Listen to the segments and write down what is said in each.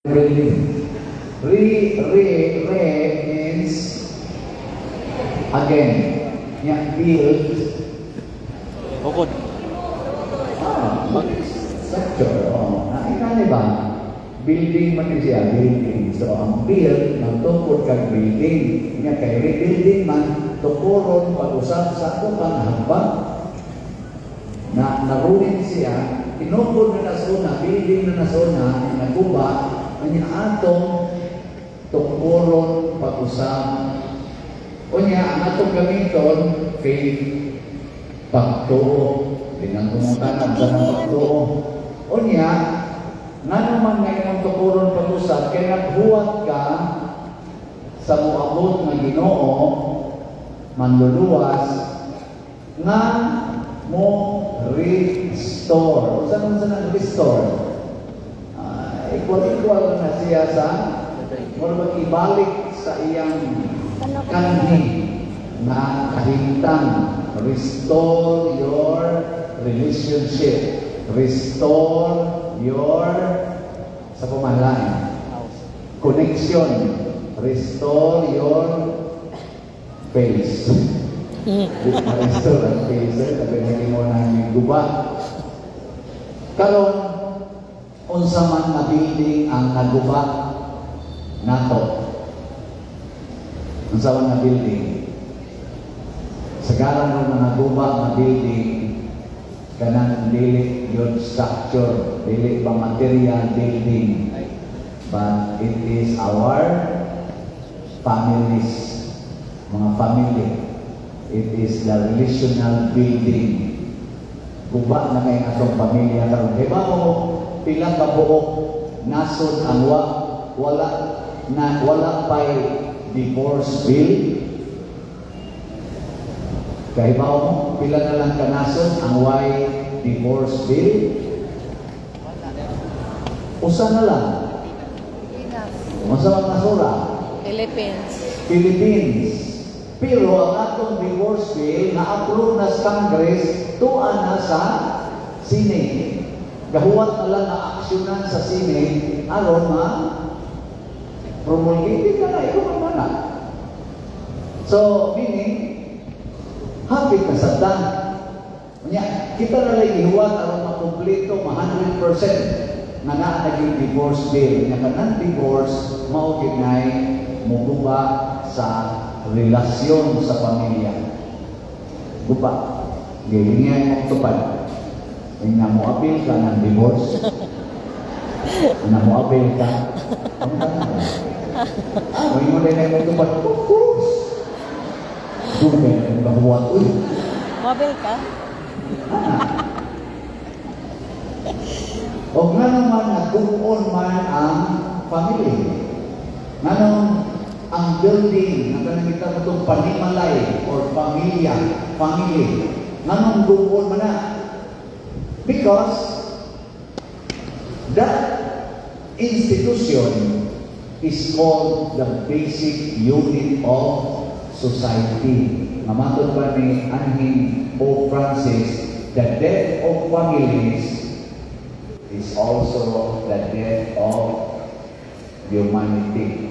Really, re, re, re means again. Yeah, build. Bukod. Ah, structure. Oh, na ika ba? Building man ni siya, building. So, ang build, magtukod kag building. Nga kay rebuilding man, tukuron pag-usab sa ato pang hamba. Na naruin siya, tinukod na nasuna, building na nasuna, naguba, anya atong tukuron pag-usab. Unya, ang atong gamiton, faith, pagtuo. Di nang kumutanan sa ng pagtuo. Unya, nga naman nga imong tukuron pag-usab, kay naghuwat ka sa moabot nga Ginoo, manluluwas, nga mo restore. Unsa man sa nang restore? Ah, equal-equal na siya sa mura bag ibalik sa iyang kanhi na kahimtang. Restore your relationship, restore your sa pamalain House. Connection, restore your face. Di ma-restore ang face eh, sabi na mo na guba. Karon, unsa man nga building ang naguba nato? Unsa man nga building? Sagaran mo mga guba nga building, kanang dili yun structure, dili ba material building, but it is our families, mga family. It is the relational building. Guba na kay atong pamilya karon. Di ba mo pila ka buok nasod ang wala na wala pay divorce bill? Kahibaw mo, pila na lang ka nasod ang way divorce bill? Usa na lang. Pinas. Unsa man nasura? Philippines. Philippines. Pero ang atong divorce bill na-approve na sa Congress, tuan na sa Senate. Gahuwat na lang na aksyonan sa Senate aron ma promulgated na na, ikaw man na. So, meaning, hapit na sa ta. Unya, kita na lang ihuwat aron makumpleto, ma 100% nga naa naging divorce bill. Nga kanang divorce, mao gyud nay muguba sa relasyon sa pamilya. Guba. Gilingan mo tupad. Nga mo apil ka ng divorce. Nga mo apil ka. Ano ka na? Ah, mo na mo tupad. Of course. Doon kayo na kahuwat. Uy, Mobile ka? Ah. O nga naman, nag-on man ang family. Nganong ang building, nga kanang kita mo itong panimalay or pamilya, family. Nganong guon man na? Because that institution is called the basic unit of society. Nga matod pa ni anhing Pope Francis, the death of families is also the death of humanity.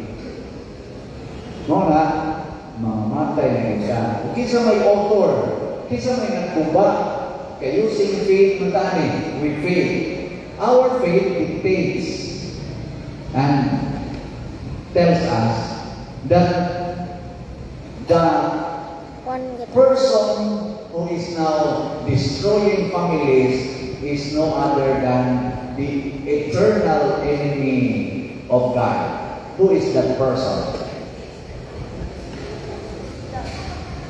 Mao na, mamamatay na kita. Kinsa may author, kinsa may nagkuba, kay using faith man tani, with faith. Our faith dictates and tells us that the One gid. Person who is now destroying families is no other than the eternal enemy of God. Who is that person?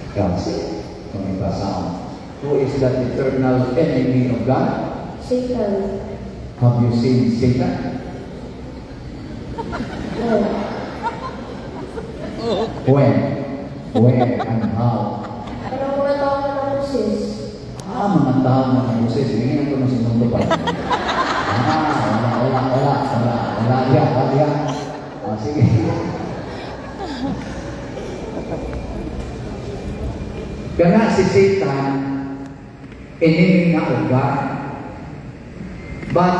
Kasi, kung ibasa. Who is that eternal enemy of God? Satan. Have you seen Satan? No. When? Where and how? Pero mga tao na ng sis. Ah, mga tao, mga boses. Hindi ko na sinundo pa. Ah, wala, wala, wala, wala, wala, diya, wala, diya. Ah, sige. Kana si Satan, enemy na of God. But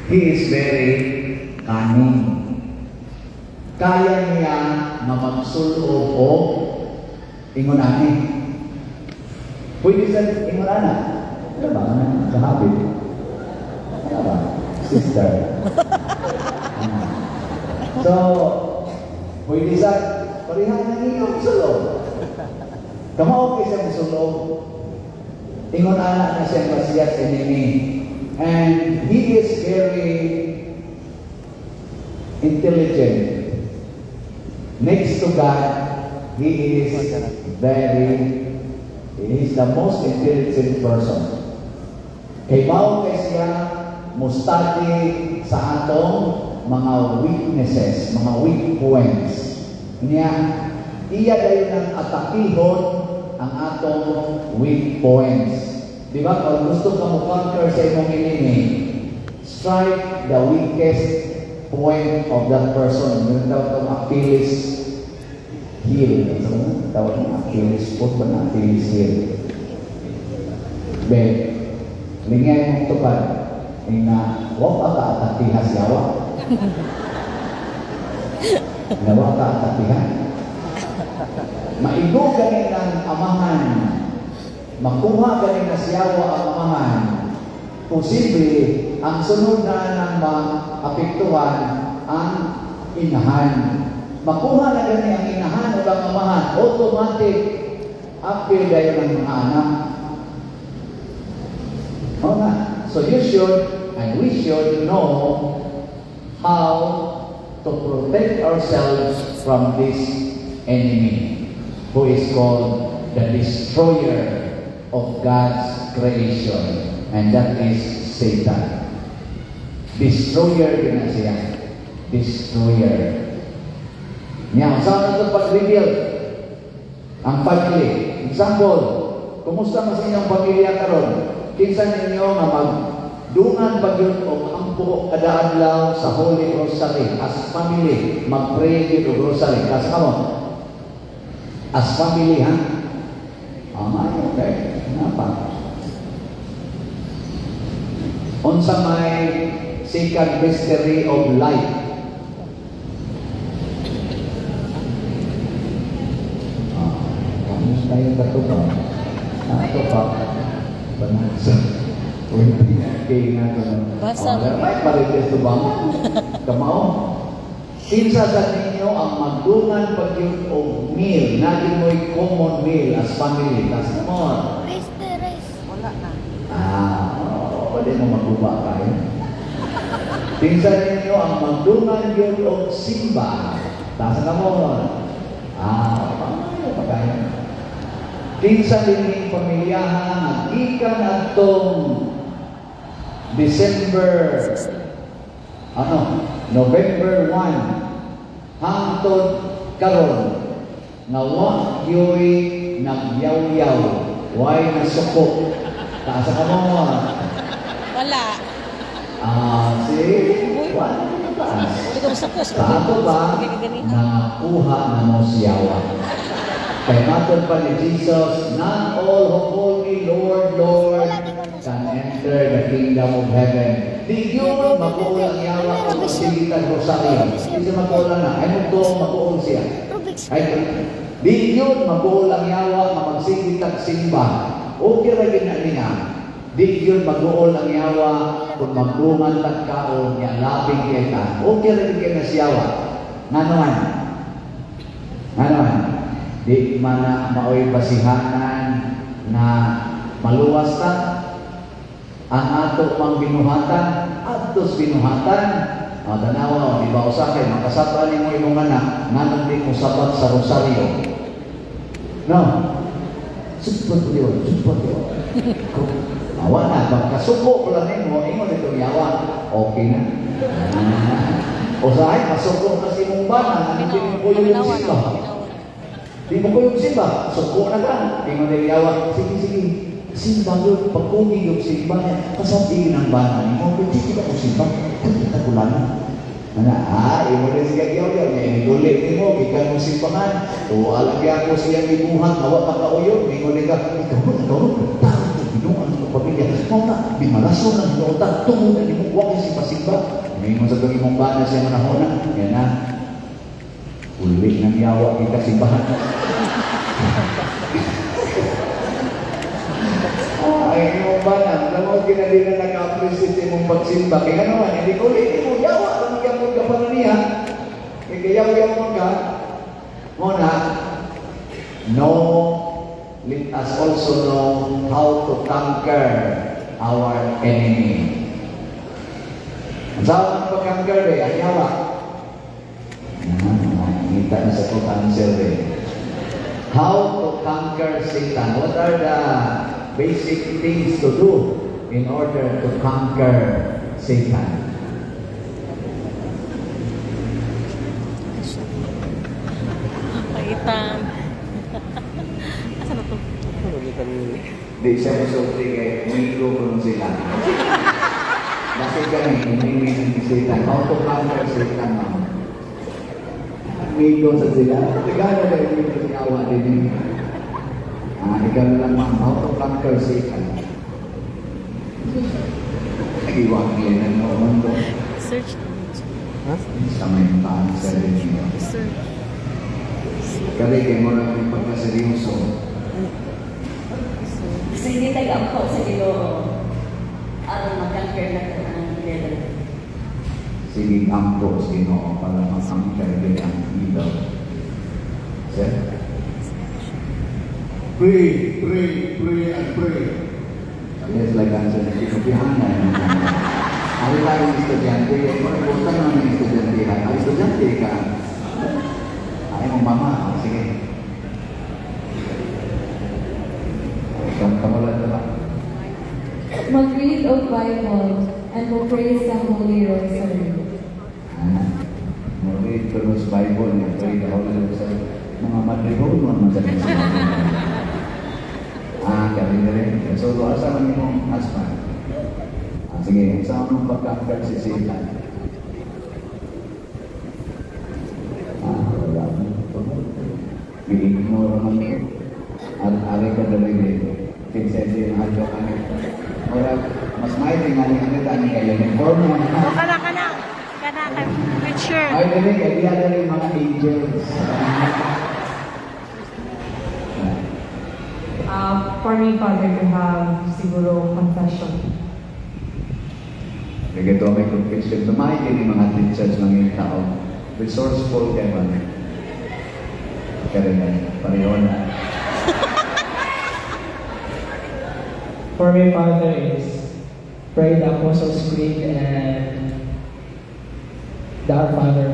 He is very cunning. Kaya niya nga magsulob o ingon ani. Pwede sa ingon ana. Ano ba? Ano sa habit? Ano ba? Sister. So, pwede sa pareha ng iyong sulob. Kamao kay siya musulob. Ingon ana na siya nga siya enemy. And he is very intelligent. Next to God, he is the most intelligent person. Kay mao kay siya mo-study sa atong mga weaknesses, mga weak points. Niya, iya dayon ang atakihon ang atong weak points. Di ba? Kung gusto ka mo conquer sa imong enemy, strike the weakest point of that person. Yung tawag itong Achilles heel. So, tawag ng Achilles foot ba na Achilles heel? Be, lingay mong tupad. Ina, wa pa ka atakiha siya wa. Na wa ka atakiha. Maigo gani ng amahan. Makuha gani na siyawa ang amahan. Posible, ang sunod na ng maapektuhan ang inahan. Makuha na gani ang inahan o ang amahan, automatic, apil dayon ang mga anak. Oo nga. So you should, and we should know how to protect ourselves from this enemy who is called the destroyer of God's creation, and that is Satan. Destroyer din na siya. Destroyer. Niya, saan ito pag-rebuild? Ang family. Example, kumusta man sa inyong pamilya karon? Kinsa ninyo nga magdungan ba gyud og ampo kada adlaw sa Holy Rosary as family, mag-pray gyud og rosary? Kas kamo? As family, ha? Ah, maayo kay napa. Unsa may second mystery of light? Ah, kamusta yung katupa? Ah, ito pa. Banasa. Uy, kaya nga ko na. Basa. Oh, may marites to ba? Kamao? Kinsa sa ninyo ang magdungan pag yun og meal, naging mo'y common meal as family. Tas come on. Rice the rice. Wala na. Ah, oh, pwede mo maguba kayo. Kinsa ninyo ang magdungan yun og simba. Taas ka mo. Ah, paano pa kayo? Kinsa ninyong pamilyahan nga gikan atong December, ano, November 1 hangtod karon nga wa gyoy nagyaw-yaw, way nasuko? Taas ka mo. Wala. Ah, si wala na taas. Hindi ko masakos. Sa ato ba, nakuha na mo siyawa. Kay matod pa ni Jesus, "Not all who call me Lord, Lord can enter the kingdom of heaven." Di yun mag-uol ang yawa kung magsigitan rosaryo. Di siya mag-uol na. Ay mo mag-uol siya. Rubik's. Ay, di yun mag-uol ang yawa nga magsigitag simba. Okay ra gyud na niya. Di yun mag-uol ang yawa kung magdungan tag kaon niya labing kita. Okay ra gyud kay na siyawa. Ngano man? Ngano man? Di man na maoy basihanan na maluwas ta ang ato mang binuhatan adtos binuhatan. Ah, tanawa, di ba usahay makasapa nimo imong anak nganong di mo sabat sa rosaryo? No, support yun, support yun. Awa na, pagkasuko ko lang nimo, ingon itong yawa, okay na. Ah. Usahay, masuko na si mong bana, anong di mo kuyog Paminawa na. simba? Paminawa. Di mo kuyog simba, suko na ka. Ingon na yawa, sige, sige, simba yun, pagkugi yung simba niya, kasabihin ng bana nimo, hindi kita ko simba, kita ko lang. Ana, ah, imo rin siya giyaw yaw, nga inigulit nimo, gikan mo simbahan, o alam ako siyang ibuhat, hawa pa kauyon, ingon ka, ikaw, ikaw, tao, binuang sa pamilya. niya. Mao na, bimalason ang Ginoo tungod na nimo wa kay simba-simba. Ngayon sa itong imong bana siya manahona, yan na. Uli ng yawa kita simbahan. Ay, imong bana, alam mo, ginali na nag-appreciate imong pagsimba. Kaya naman, hindi ko ulit mo, yawa lang gyapon ka pa na niya. Kaya yaw-yaw mo ka. Mao na, no, let us also know how to conquer our enemy. Ang sa ang pag-conquer, eh, ang yawa. Ah, ngita na sa ko answer eh. How to conquer Satan? What are the basic things to do in order to conquer Satan? Paitan. Asa na to? Di siya musulti kay umigo ko sila. Bakit kami umiwi ng Satan? How to conquer Satan, ma'am? Umigo sa sila. Tagalog na umigo sa awa din eh. Ah, ikaw na lang, ma'am. How to conquer Satan? Nag-iwag niya na noon ko. Search. Sa may answer din niyo. Search. Kali kay mo lang yung pagkaseryoso. Sige tayo ampo sa Ginoo aron ma-conquer na ang devil. Sige, ampo sa Ginoo para ma-conquer din ang evil. Sir? Pray, pray, pray, and pray. Yes, like answer na kinupihan na. Ari tayo ng estudyante, kung naman ng estudyante ka, ang estudyante ka, ay mong mama, sige. Ikaw kamulan na ba? Mag-read of Bible and mo pray sa Holy Rosary. Ah, mo read ko sa Bible, mo pray the Holy Rosary. Mga madrigal mo naman sa mga. Ah, galing galing. So, asa man imong husband? Ah, sige, sa anong pagka si Satan? Ah, wala mo. I-ignore man mo. Ari ka dali dito. Kinsa di mahadyo kami. Ora, mas may tingali kami tani kayo. Uniform mo. O, kana, kana. Kana, kay picture. Ay, dali, kay diya dali mga angels. For me, Father, to have siguro confession. Kaya ito may confession. Tumahay din yung mga teachers, mga tao. Resourceful kayo man. Kaya rin, pareho na. For me, Father, is pray the Apostles' Creed and the Our Father.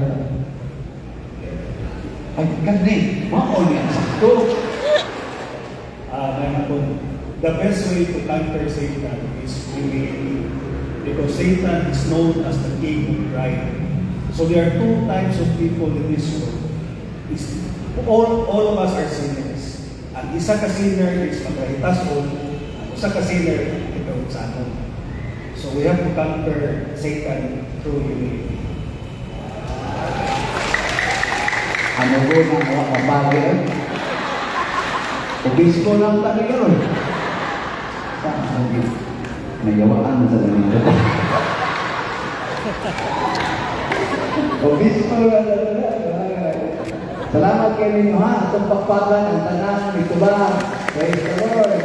Ay, gani. Mao niya. Sakto. Ah, the best way to conquer Satan is humility. Because Satan is known as the king of pride. So there are two types of people in this world. Is all of us are sinners. Ang isa ka sinner is magrahitason, ang usa ka sinner ikautsanon. So we have to conquer Satan through humility. Ano ko na mga kapagay? Obispo lang tayo karon. Sa nayawaan sa ganito. Obispo lang talaga. Salamat kay ninyo ha. Atong pakpakan ang tanan mitubang. Praise the Lord.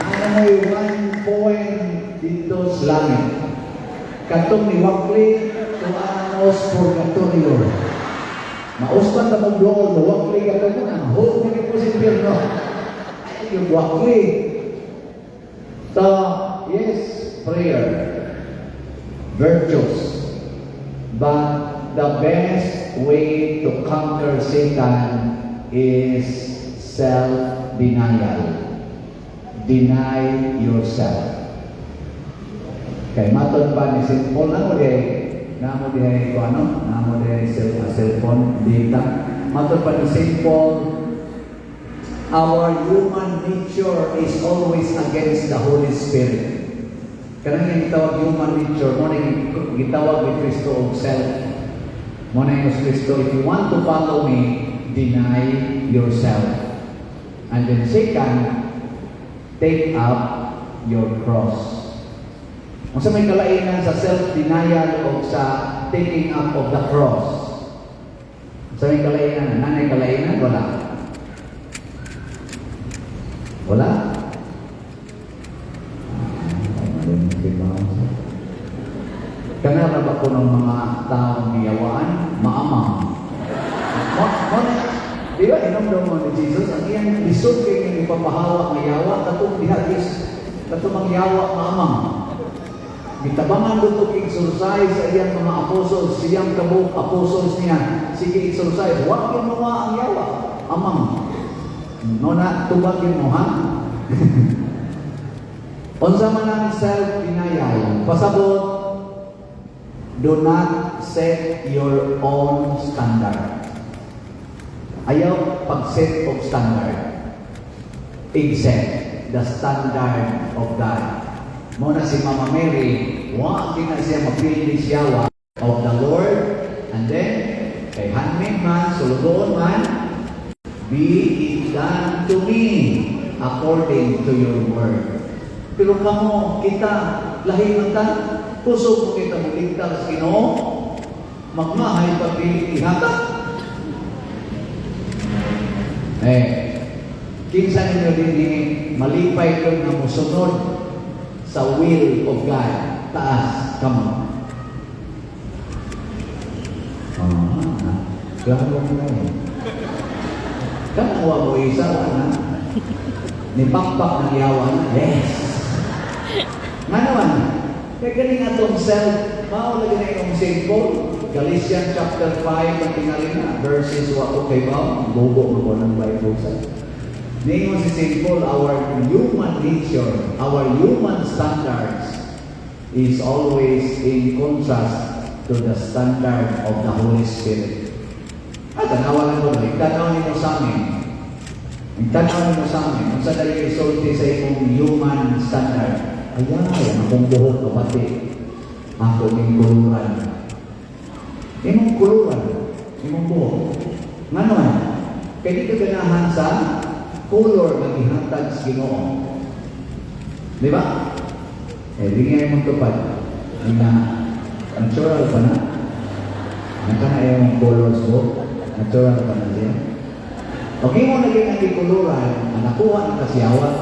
Naa mo'y 1 point dito sa langit. Katong ni Wakli, tuanos purgatorio. Mauspan na mong doon, wakli ka ka ang hope na po sa impyerno. Ay, yung wakli. So, yes, prayer, virtues, but the best way to conquer Satan is self-denial. Deny yourself. Kay matod pa ni St. Paul na mo dihay ko ano, na mo dihay cellphone data. Matod pa ni St. Paul, our human nature is always against the Holy Spirit. Kanang yung gitawag human nature, mo na gitawag ni Kristo og self. Mo na yung Kristo, "If you want to follow me, deny yourself." And then second, take up your cross. Unsa may kalainan sa self-denial o sa taking up of the cross? Unsa may kalainan? Naa nay kalainan? Wala. Wala? Ah, kana ba ko ng mga taong giyawaan? Maamang. Mo, di ba, inom mo ni Jesus, ang iyang lisod kay nga ipapahawa nga yawa, katong diha is, katong mga yawa maamang. Gitabangan do to exorcise sa iyang mga apostles, siyang kabuok apostles niya, sige exorcise, wa gyud mo ang yawa, amang. No na tubagin mo, ha? Unsa man ang self-denial? Pasabot, do not set your own standard. Ayaw pag-set of standard. Except the standard of God. Mao na si Mama Mary, wa na siya mapili siya of the Lord. And then, kay handmaid man, sulugoon man, "Be it done to me according to your word." Pero kamo, kita, lahi man ta, kusog mo kita muligtas sa Ginoo, magmahay pag dili ihatag. Eh, kinsa ninyo din malipay ko nga musunod sa will of God? Taas kamo. Ah, klaro na eh. Kanang wa mo isa, na. Ni pakpak ng yawa na, yes. Nga naman, kaya galing atong self, mao lagi na imong simple, Galatians chapter 5, ang tingali na, verses wa ko kay ba, gubo mo ko ng Bible sa. Ningon si St. Paul, our human nature, our human standards is always in contrast to the standard of the Holy Spirit. Ah, tanawa lang ko, tanaw nimo sa amin. Tanaw nimo sa amin, unsa dali isulti sa imong human standard? Ayay, ang akong buhok kapati, ako ning kuluran. Imong kuluran, imong buhok. Ngano man? Kay di ka ganahan sa color nga gihatag sa Ginoo. Di ba? Eh, di nga imong tupad. Nga natural pa na. Naka na imong color sa buhok. Natural pa na siya. Okay mo naging ang gikuluran, ang nakuha ng kasiyawat.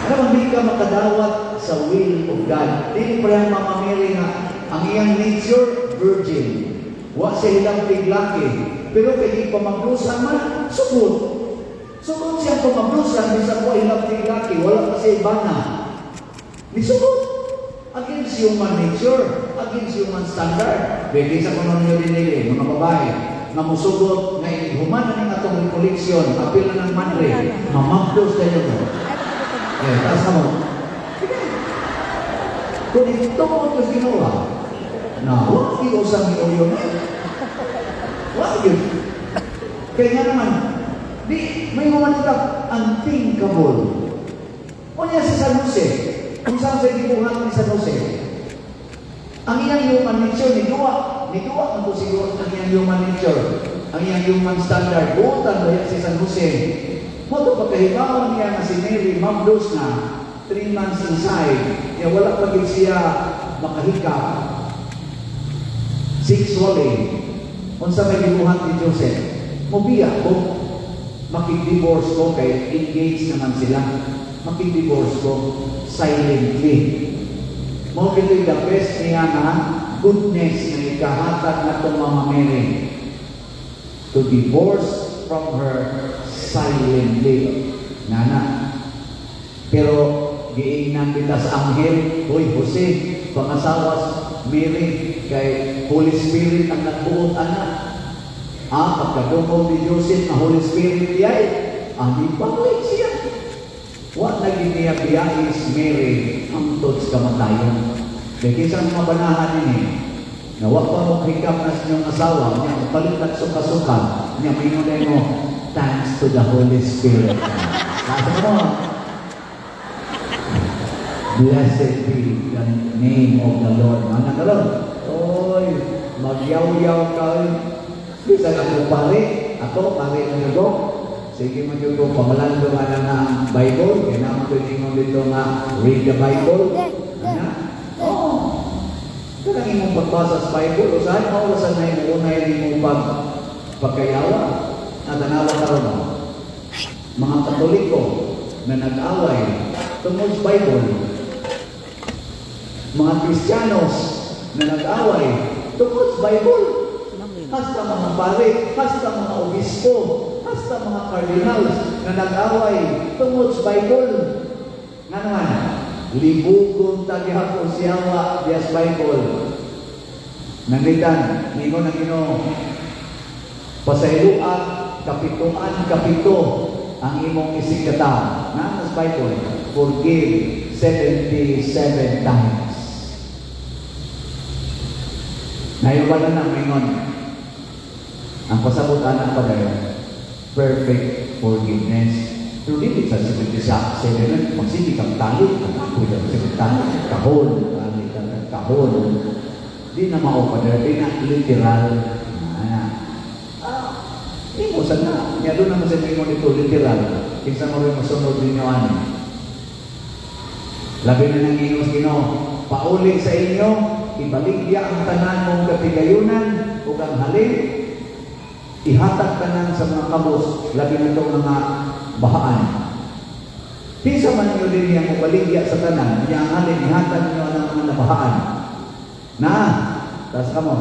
Ano bang di ka makadawat sa will of God? Dili pa yung Mama Mary nga ang iyang nature, virgin. Wa siya hilabtig laki. Pero kay pamaglusan man, sugod. Sugod siya pamaglusan, bisan wa hilabtig laki, wala pa siya bana. Nisugod. Against human nature, against human standard. Bigay sa kuno ninyo dinili, mga babae, nga musugot nga human na ning atong recollection, apil na ng madre, mamagdos tayo mo. Eh, taas na mo. Sige. Kung ito mo ito ginawa, na huwag di usang iuyon eh. Huwag yun. Kaya nga naman, di, may mga unthinkable. O niya si San Jose, kung saan sa gibuhat ni San Jose, ang iyang human nature, ni duwa ang siguro ang iyang human nature, ang iyang human standard, buotan ba yan si San Jose? Mao to pagkahibaw niya nga si Mary, mamdos na, 3 months inside, niya wala pa gid siya makahikap sexually. Unsa may gibuhat ni Joseph? Mobiya ko, makig-divorce ko kay engaged naman sila. Makig-divorce ko silently. Mao kito'y the best niya nga goodness na ikahatag natong Mama Mary to divorce from her silently. Nana. Pero giingnan kita sa anghel, "Hoy Jose, pangasawas Mary kay Holy Spirit ang nagbuot ana." Ah, pagkadungog ni Joseph na Holy Spirit yay, ang ibalik siya. Wa na gyud niya biyais Mary hangtod sa kamatayon. Kay kinsa mga banahan nini, na wa pa mo hikap na sa inyong asawa, niya palit at suka-suka, niya maingon mo, "Thanks to the Holy Spirit." Nasa mo, "Blessed be the name of the Lord." Mana karon? Oy, magyaw-yaw ka, oy. Bisan ako pare, ako pare ng ko. Sige man jud ko pamalando nga na nga ang Bible, kaya naman ko ingon dito nga read the Bible. Ana? Oo. Kanang imong pagbasa sa Bible, usahay mao sa na imong unay nimo pagkayawa. Natanawa karon mo. Mga Katoliko na nag-away tungod sa Bible. Mga Kristiyanos na nag-away tungod sa Bible. Hasta mga pare, hasta mga obispo, hasta mga cardinals na nag-away tungod sa Bible. Nga naman, libugon ta gihapon siyawa diya sa Bible. Nangitan, ningon ang Ginoo, pasayloa kapituan kapito ang imong isig katawo. Na sa Bible, forgive 77 times. Ngayon ba na nang mingon? Ang pasabot ana pa dayon, perfect forgiveness. Pero dili sa 77, magsige kang tali, ako daw sige tali, kahon, tali kang kahon. Di na mao pa di na literal. Ana. Ah, imo sa na. Nya doon naman sa ingon dito literal. Kinsa mo rin mosunod ninyo ani. Labi na nang ingon sa Ginoo, pauli sa inyo, ibaligya ang tanan mong katigayunan ug ang halin, ihatag tanan sa mga kabos, labi na itong mga bahaan. Kinsa man ninyo din niya mobaligya sa tanan, niya ang halin, ihatag ninyo ang mga nabahaan. Na, tas kamo.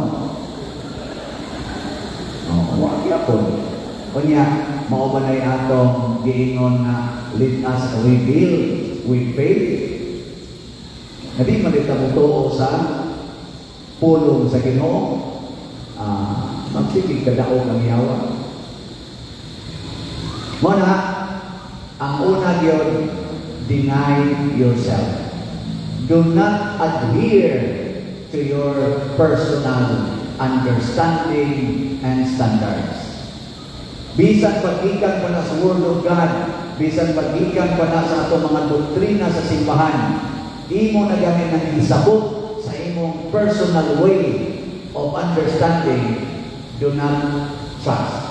Oh, wa gyapon. Unya, mao ba na'y atong giingon nga let us rebuild with faith? Hindi man ito mo sa pulong sa Ginoo. Ah, magsige kadaog ang yawa. Mo na, ang una gyud, deny yourself. Do not adhere to your personal understanding and standards. Bisan paggikan pa na sa Word of God, bisan paggikan pa na sa atong mga doktrina sa simbahan, imo na gani nang isabot sa imong personal way of understanding, do not trust.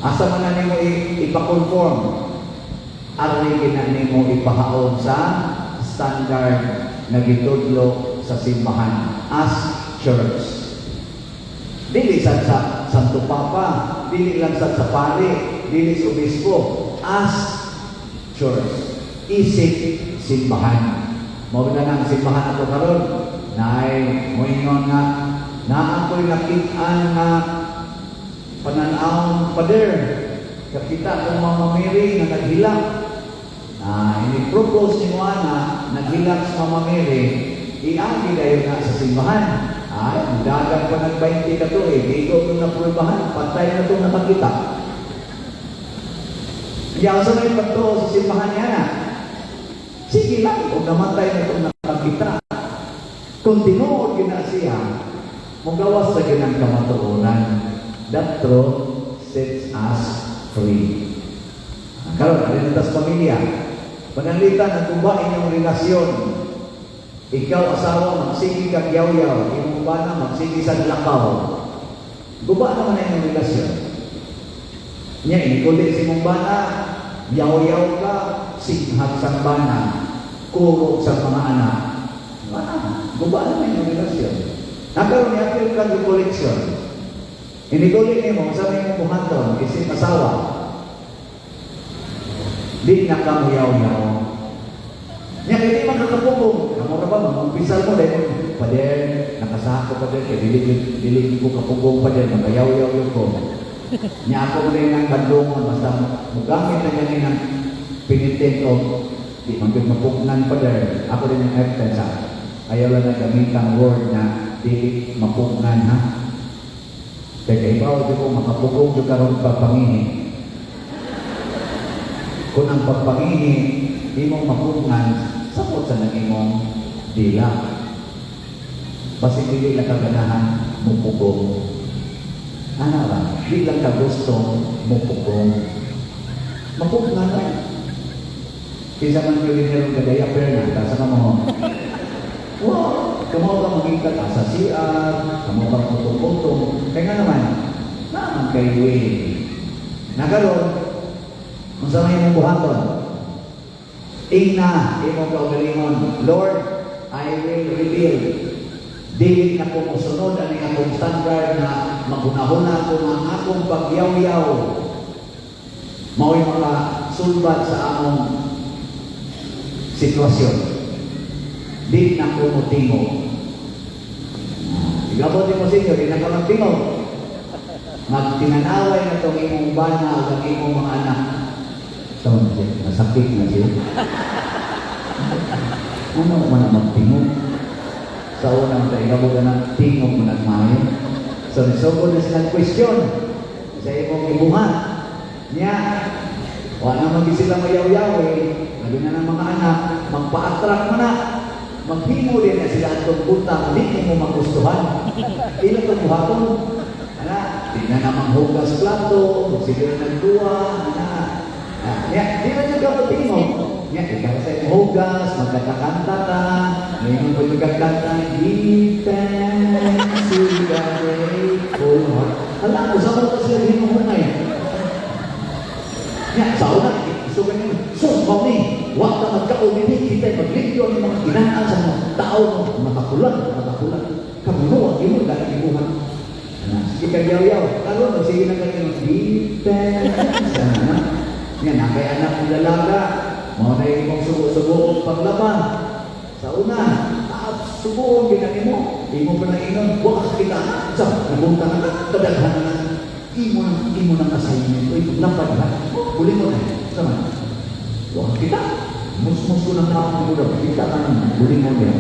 Asa man na nimo ipa-conform, ari gina nimo ipahaon sa standard na gitudlo sa simbahan as church. Dili sa Santo Papa, dili lang sa pari, dili sa obispo, as church. Isip simbahan. Mao na nang simbahan ato karon. Naay moingon nga naa ko'y nakit-an nga pananawon, pader. Kakita kong Mama Mary nga naghilak. Na ini-propose ni ana, naghilak sa Mama Mary, iagi dayon nga sa simbahan. Ay, dagan pa nag 20 ka to eh, di ko itong naprubahan, patay na itong nakakita. Yaw sa may pagtuo sa simbahan niya na. Sige lang, kung namatay na itong nakakita. Kung tinuod gina siya, mugawas sa ginang kamatuoran. That truth sets us free. Karon, alin tas pamilya. Pananglitan ang guba inyong relasyon. Ikaw asawa, magsige kag yaw-yaw. Imong bana, magsige sa lakaw. Guba naman ang inyong relasyon. Nya, inikuli si imong bana, yaw-yaw ka, singhat sang bana, kurog sa mga anak. Bana, guba naman inyong relasyon. Nakaroon niya, apil kag koleksyon. Inikuli nimo, sa may mong buhaton, isip asawa, di na ka muyaw-yaw. Nya, kaya di man kakapugong. Kamo ra ba, mag-umpisal mo, dahil pader, nakasako pader, kaya dili, dili ko kapugong pader, magayaw-yaw yung ko. Nya ako mo rin ang bandungon, basta mugamit na niya ng penitent o di man gyud mapugnan pader. Ako din ang F sa ayaw lang na gamitan word na dili mapugnan, ha. Kaya kahibaw di ko makapugong jud karon pagpangihi. Kung ang pagpangihi imong mapugnan, sapot sa nang imong dila. Basin dili lang kaganahan mupugong. Ana ba? Di lang ka gusto mupugong. Mapugnan lang. Kinsa man gyud ni ka diaper na, tasa ka mo. Wow, kamo ka magikat sa CR, kamo ka putong-putong. Kaya nga naman, naman kay way. Nakaroon, Unsa may imong buhaton? Ingna imong kaugalingon, "Lord, I will rebuild. Dili na ko mosunod ani akong standard na maghunahuna ko nga ang akong pagyaw-yaw mao'y makasulbad sa among sitwasyon. Di na ko motingog." Igabot mo sa inyo, di na ka magtingog. Magtinanaway na itong imong bana o ang imong mga anak. So, masakit na siya. Ano man ang magtingog? Sa unang tayo, igabot ka ng tingog mo nagmayo. So, nisugod na silang question sa imong ibuhat. Niya, wala naman di sila mayaw-yaw eh. Labi na ng mga anak, magpa-attract mo na. Maghimo din na sila atong butang, di mo magustuhan. Ila itong buhaton. Ana, di na namang hugas plato, sige na nagduwa, ana. Ah, niya, di na siya kapatingog. Niya, ikaw sa imong hugas, magkakanta ka, ngayon mo magkakanta, "Give thanks to the grateful heart." Hala, usap pa sila hinuhunay. Nya, sa una, so ganyan, so, kami, wa ta magkaon ini, kita maglimpyo ang mga kinaan sa mga tao, makakulang, makakulang. Kamuno ang imo, dahil ibuhat. Ana, sige kag yaw-yaw. Karon, magsige na kami mag-give thanks. Ana, yan, nakay anak ng dalaga, mao na imong subo-subo paglaba. Sa una, subuon gina nimo. Imo pa na ingon, wa ka kita na. Sa, nabunta na ka, kadaghan na. Imo nang assignment. Uy, paglapad ha. Huli mo na. Sama. Wa ka kita. Musmus ko ng tao mo daw. Kita ka nang huli mo niya.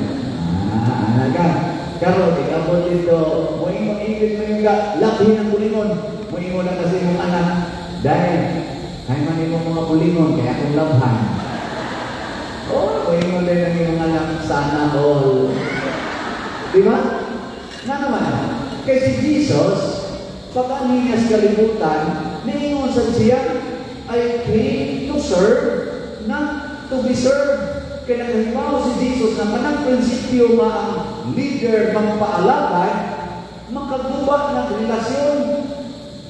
Ah, anaga. Karon, ikabot dito, moingon ingit mo yung ka, lakihin ang bulingon. Moingon na kasi imong anak. Dahil, kaya man imong mga bulingon, kaya akong labhan. Oh, moingon din ang imong anak, sana all. Di ba? Na naman, kay si Jesus, pag niya sa kalibutan, niingon sa siya, "I came to serve, not to be served." Kaya nakahibaw si Jesus na kanang prinsipyo nga ang leader magpaalagad, makaguba ng relasyon,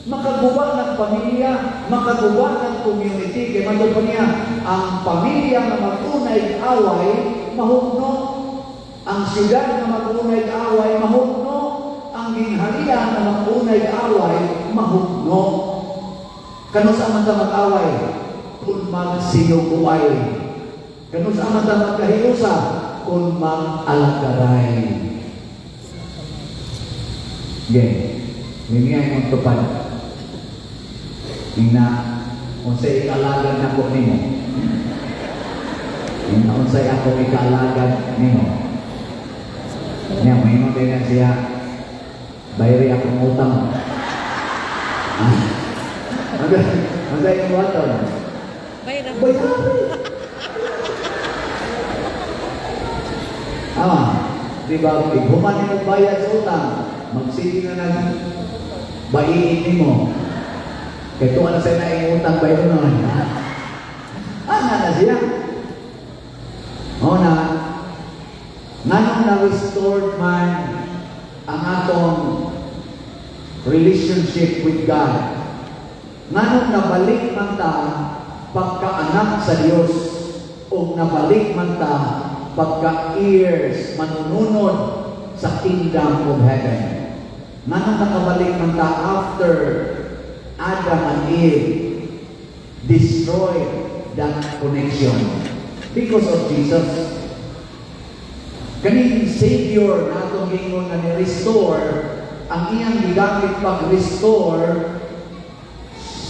makaguba ng pamilya, makaguba ng community. Kaya man pa niya, ang pamilya nga mag-unay away, mahugno. Ang siyudad nga mag-unay away, mahugno. Ang gingharian nga mag-unay away, mahugno. Kanus-a man ta mag-away? Kung magsinuguay. Kanus-a man ta magkahiusa? Kung mag-alagaray. Again, hindi nga imong tupad. Ina, unsay ikaalagad nako nimo. Ina, unsay ako ikaalagad nimo. Nya, mahimo din na siya, bayri akong utang. Ah. Ano yung buhaton? Bayra. Bayari. Ama, di ba, human nimo bayad sa utang, magsige na nag bayiin nimo. Kay tuwa na sa na utang bayad nun. Ana na siya. O na, nganong na-restored man ang atong relationship with God? Nganong nabalik man ta pagkaanak sa Dios o nabalik man ta pagka heirs, manununod sa kingdom of heaven? Nganong nakabalik man ta after Adam and Eve destroyed that connection? Because of Jesus. Kaning Savior na atong gingon nga ni-restore, ang iyang gigamit pag-restore,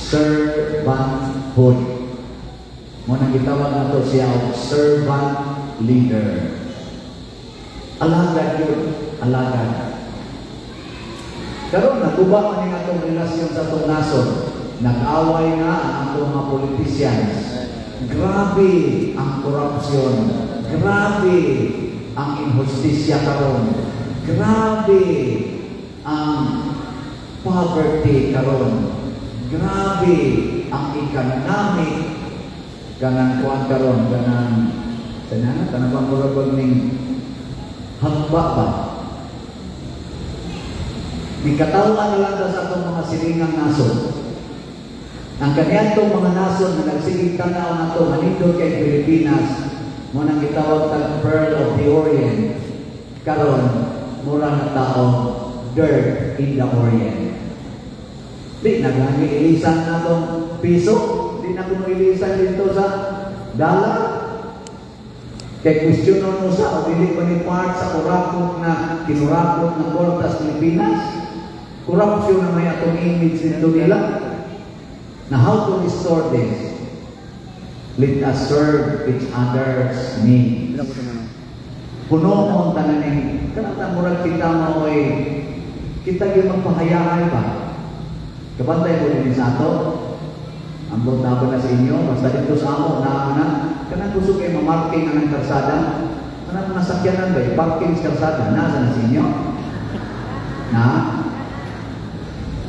servanthood. Mao nang gitawag nato siya og servant leader. Alagad yun, alagad. Karon naguba man ning atong relasyon sa atong nasod. Nag-away na ang atong mga politicians. Grabe ang korupsyon. Grabe ang inhustisya karon. Grabe ang poverty karon. Grabe ang economic kanang kuan karon, kanang kanang kanang bang murag ning hagba ba. Gikatawan na lang ta sa atong mga silingang nasod. Ang kaniadtong mga nasod na nagsigig tanaw nato manindot kay Pilipinas, mao nang gitawag tag Pearl of the Orient. Karon mura na tao dirt in the Orient. Di na gani ilisan natong piso, di na kuno ilisan dito sa dollar. Kay question mo sa o dili pa ni part sa kurakot na kinurakot na kwarta sa Pilipinas. Corruption na may atong image nito nila. Na how to restore this? Let us serve each other's needs. Bilang ko sa mga. Puno mo ang tanan ning kanang murag kita mo ay kita gyud magpahayahay ba? Kabantay mo din sa ato. Ambot na ako na sa inyo, basta dito sa amo na na kanang gusto kay mamarking ang kalsada. Kanang mga sakyanan ba, parking sa kalsada, nasa na sa inyo? Na?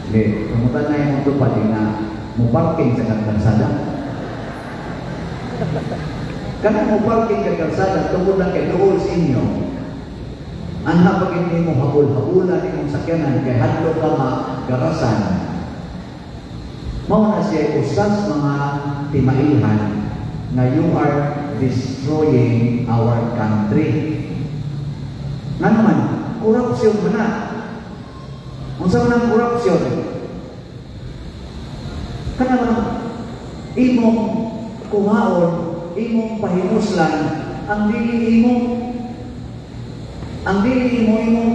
Okay, kumutan na yung tupad na mo parking sa kalsada. Kanang mo parking ka kalsada tungod lang kay duol sa inyo. Anha pag hindi mo habol-habulan imong sakyanan kay hadlok ka magarasan. Mao na siya usas mga timailhan na you are destroying our country. Nga naman, corruption mo na. Unsa man ang corruption? Kana man imong kuhaon, imong pahimuslan, ang dili imo imong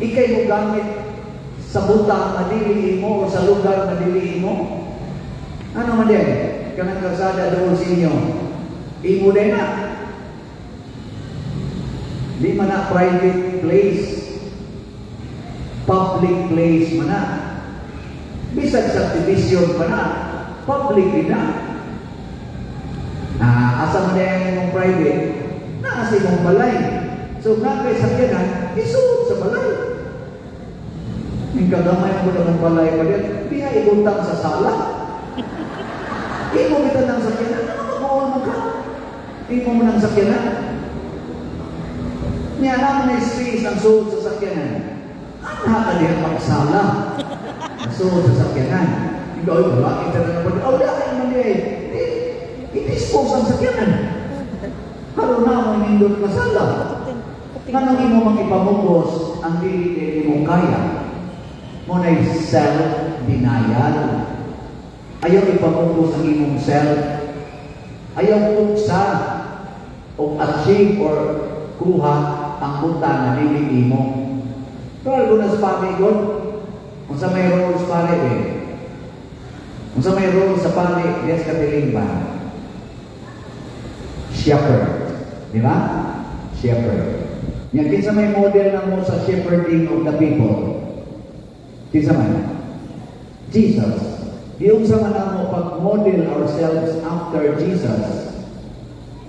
ikay mo gamit sa butang nga dili imo o sa lugar nga dili imo. Ano man din? Kanang kalsada doon sa inyo. Imo din na. Di man na private place. Public place man na. Bisag subdivision pa na. Public din na. Ah, asa man din ang imong private? Naa sa imong balay. So nga kay sakyanan, isuot sa balay. Ning kagamay mo lang ang balay pa din, diha ibutang sa sala. Imo kita ng sakyanan, ano makuha mo ka? Imo mo ng sakyanan. Niya naman na space ang suot sa sakyanan. Anha ka diha magsala. Ang suot sa sakyanan. Ikaw, ay, wala kita na naman. Oh, wala kayo man diha. Eh, i-dispose ang sakyanan. Karon na mo nindot ka sala. Nganong imo mang ipamugos ang dili kay imo kaya? Mao na self-denial. Ayaw ipamugos ang imong self. Ayaw tuksa o achieve or kuha ang butang nga dili imo. Pero kung sa pari god, unsa may role sa pari eh? Unsa may role sa pari diya sa katilingban? Shepherd. Di ba? Shepherd. Yan, kinsa may model na mo sa shepherding of the people? Kinsa man? Jesus. Giunsa man namo pag-model ourselves after Jesus.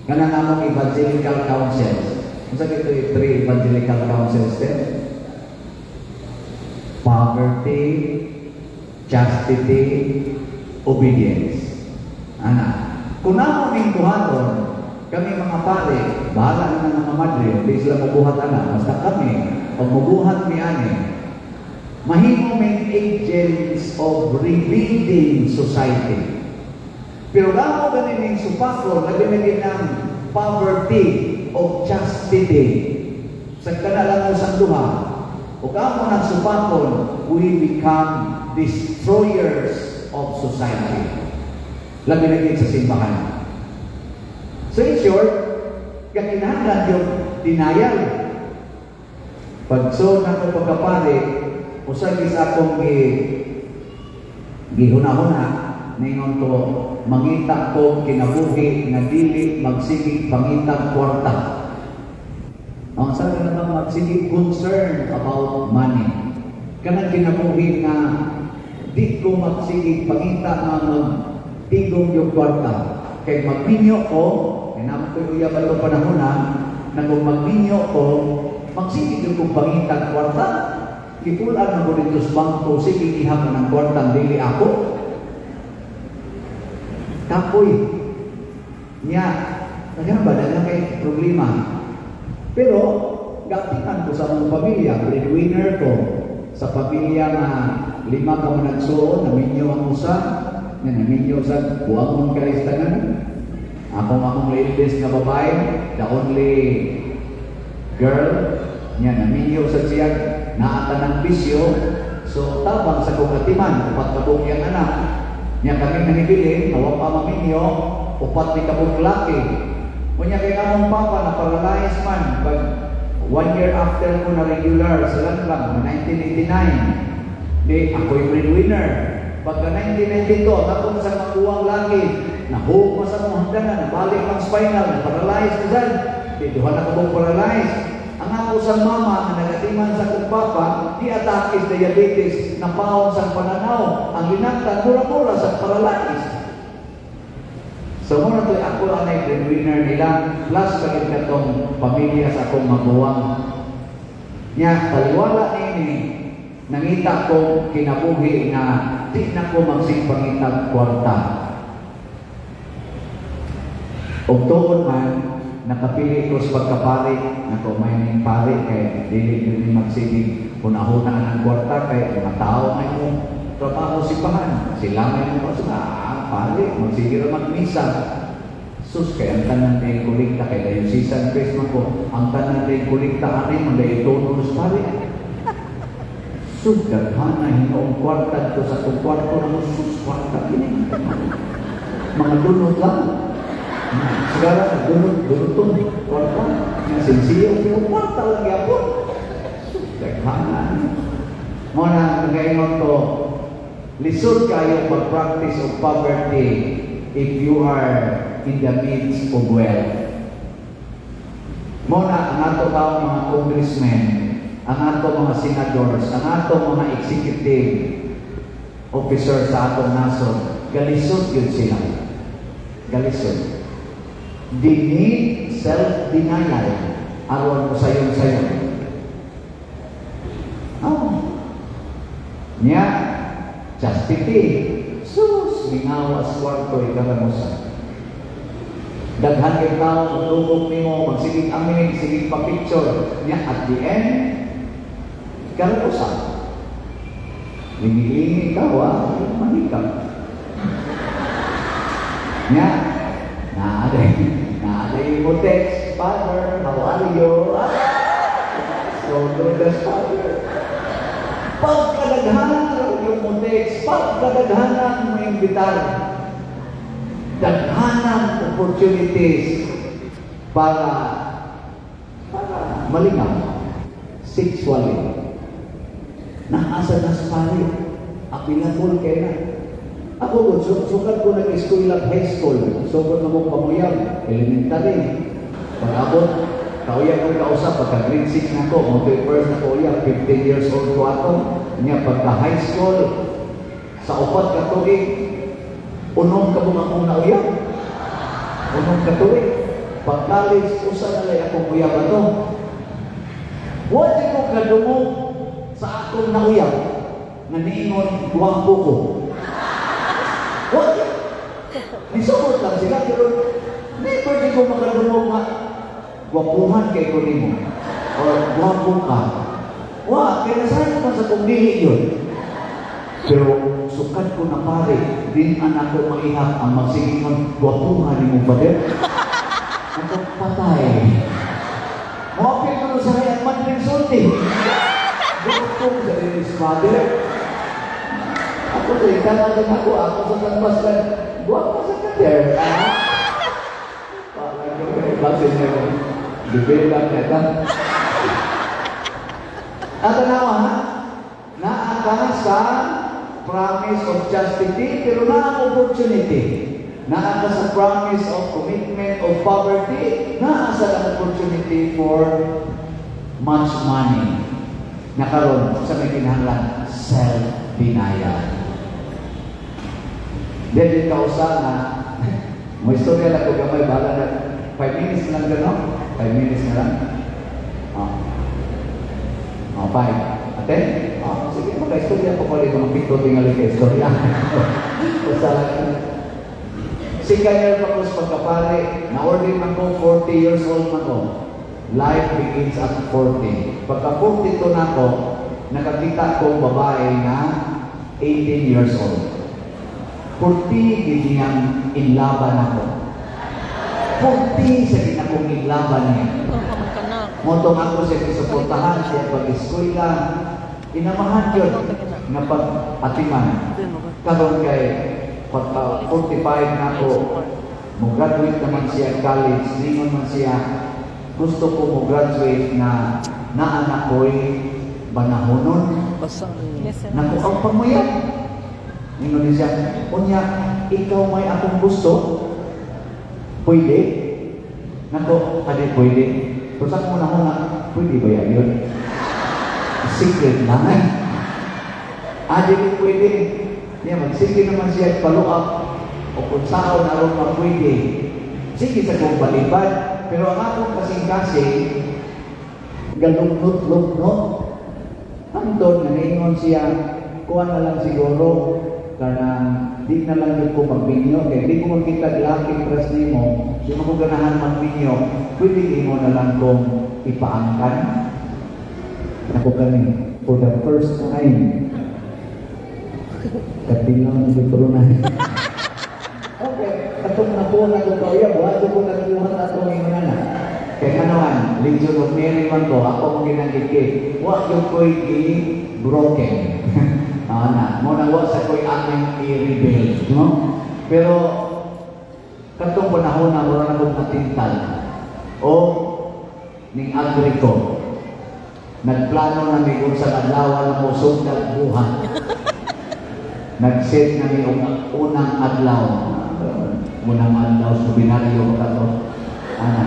Kanang among evangelical councils. Unsa kito yung three evangelical councils din? Poverty, chastity, obedience. Ana. Kung namo ning buhaton, kami mga pare, bahala na ng mga madre, di sila mabuhat ana, basta kami, pag mabuhat mi ani, mahimo ming agents of rebuilding society. Pero gamo ganin ning supakon, labi na gid ng poverty of chastity. Sa kana lang mo sa duha, ug amo nang supakon, we become destroyers of society. Labi na gid sa simbahan. So in short, kakinahanglan yung denial. Pag so nako pagkapare, usa gyud sa akong gihuna-huna, ningon ko, mangita ko kinabuhi nga dili magsigig pangitag kwarta. Ang sabi na bang magsigig concern about money. Kanang kinabuhi nga di ko magsigig pangita nga magtigom yung kwarta. Kay magminyo ko, kay naman ko yung uyab atong panahon na, na kung magminyo ko, magsigig yung kong pangitag kwarta. Kipulan na ko dito sa bangko, sige ihap na ng kwartang dili ako. Kapoy. Nya, kaya ba, dahil kay problema. Pero, gatiman ko sa mga pamilya, breadwinner ko, sa pamilya nga lima ka managsuon, naminyo ang usa. Nga naminyo sa buangon kalistanan. Akong eldest nga babae, the only girl, niya naminyo sa siya, naa ng bisyo, so tabang sa kong atiman, upat ka buok iyang anak. Niya kami nangibilin, nga wa pa maminyo, upat ni kabuok laki. Unya kay among papa na paralyzed man, pag one year after ko na regular sa Langlang, 1989, di ako'y breadwinner. Pagka 1992, ang akong sa maguwang laki, nahug sa mong hagdanan, nabalik ang spinal, na-paralyzed ko dyan. Di, duha na kabuk paralyzed. Ang ako sa mama, nga nagatiman sa akong papa, di atake sa diabetes, napaon sa pananaw, ang linaktan, mura-mura sa paralyzed. So muna to ako ang breadwinner nila, plus pagit katong pamilya sa akong maguwang. Nya, taliwala nini, nangita ko kinabuhi na di na ko magsigpangitag kwarta. Og tuod man, nakapili ko sa pagkapari, nako may ning pari kay dili gyud ni magsigig hunahuna ng kwarta kay mga tao may mo trabaho sipahan. Sila may mo sa pari, magsige ra magmisa. Sus, kay ang tanan day kolekta kay diocesan priest man ko, ang tanan day kolekta ani man day tono sa pari. Sus, daghana hinoong kwarta to sa akong kwarto na mo, sus, kwarta kini. Mga dunot lang. Sigara, dunot, dunotong kwarta. Nga sinsiyo, pero kwarta lang gyapon. Sus, daghana. Mo na, nagaingon ko, lisod kayo pag-practice of poverty if you are in the midst of wealth. Mo na ang ato taong mga congressmen, ang ato mga senadors, ang ato mga executive officer sa atong nasod, galisod yun sila. Galisod. They need self-denial aron mo sayon-sayon. Oh. Nya, chastity. Sus, mingawas kwarto ikaramusa. Daghan kay tao magtubok nimo, magsigig amin, sige pa picture. Nya at the end, karamusa. Lingi-lingi ka, wa, manikap. Nya, naaday mo text, "Father, how are you?" Ah, so, good Father. Pagkadaghanan yung mo text, pagkadaghanan mo imbitar, daghanan opportunities para malingaw sexually. Naasa na sa pari, available kay na. Ako, sukat ko nag-eskwela high school, sugod na mong pamuyab, elementary. Pag-abot, kauyab ko kausap, pagka grade 6 na ko, mo first na ko uyab, 15 years old ko ato. Nya pagka high school, sa upat ka tuig, unom ka buong akong nauyab. Unom ka tuig. Pag college, usa na lang akong uyab ato. Wa ko kadungog sa akong nauyab nga niingon gwapo ko. Wa. Nisugod lang sila pero never di ko makadungog nga gwapuhan kay ko nimo or gwapo ka. Wa, kay nasanay man sa kong dili yun. Pero sukat ko na pare, din anak ko maihap ang magsigingon, gwapuhan ni mo, Father. Ako patay. Moapil ko sa hayang madling sulti. Gusto ko sa Dennis Father. Ako sa itangan ako, ako sa San Pascual, gwapo sa kater. Ah? Parang ko, eh, basin niya ko. Debate lang neta. At tanawa ha, naa ka sa promise of chastity, pero naa ang opportunity. Naa ka sa promise of commitment of poverty, naa sa ang opportunity for much money. Nakaron sa may kinahanglan, self-denial. Dili ka usa nga, mo istorya lang ko gamay, bahala na. 5 minutes lang gano'n? 5 minutes na lang? Oh. Oh, 5. Ate? Oh, sige, maka-istorya ko pala mga pito tingali ka istorya. Usa lang. Second year pa ko sa pagkapari, na-ordain man ko, 40 years old man ko. Life begins at 40. Pagka 42 na ako, nakakita ko babae na 18 years old. Purti gid niyang inlaban ako. Purti sa ginakong inlaban niya. Oh, ka na. Motong ako siya gisuportahan siya pag-eskwela. Inamahan yun nga pag-atiman. Karon kay pagka 45 na ako, mo graduate naman siya college, ningon man siya, gusto ko mo graduate na naa ko'y banahonon. Basa. Yes, sir. Naku, ang panguyab. Ningon niya siya, unya, ikaw may akong gusto, pwede? Nako, adi pwede. Pero sa akong una, pwede ba yan yun? Secret lang eh. Adi di pwede. Niya, magsige naman siya follow up o kung saan aron pa pwede. Sige sa kong balibad. Pero ang akong kasing-kasing, galungnot-lugnot. Hangtod nga niingon siya, kuha na lang siguro, kanang di na lang yun ko magbinyo, kay di ko magkita laki press nimo, di mo ko ganahan magbinyo, pwede imo na lang kong ipaangkan. Ako kami, for the first time, katilaw ng turunan. Okay, atong nakuha na ko kauya, buhat ko nagbuhat atong ingon na. Kay kanawan, Legion of Mary man ko, ako mong ginagikit. Wa yung ko'y gi-broken. Ah, na, mo na wa sa ko'y aming i-rebuild, no? Pero katong panahon na wala na kong natintal. O ning agree ko. Nagplano na mi kung sa adlaw na mo sugdag buhat. Nag-set na mi og unang adlaw. Unang adlaw sa binaryo ka to. Ana.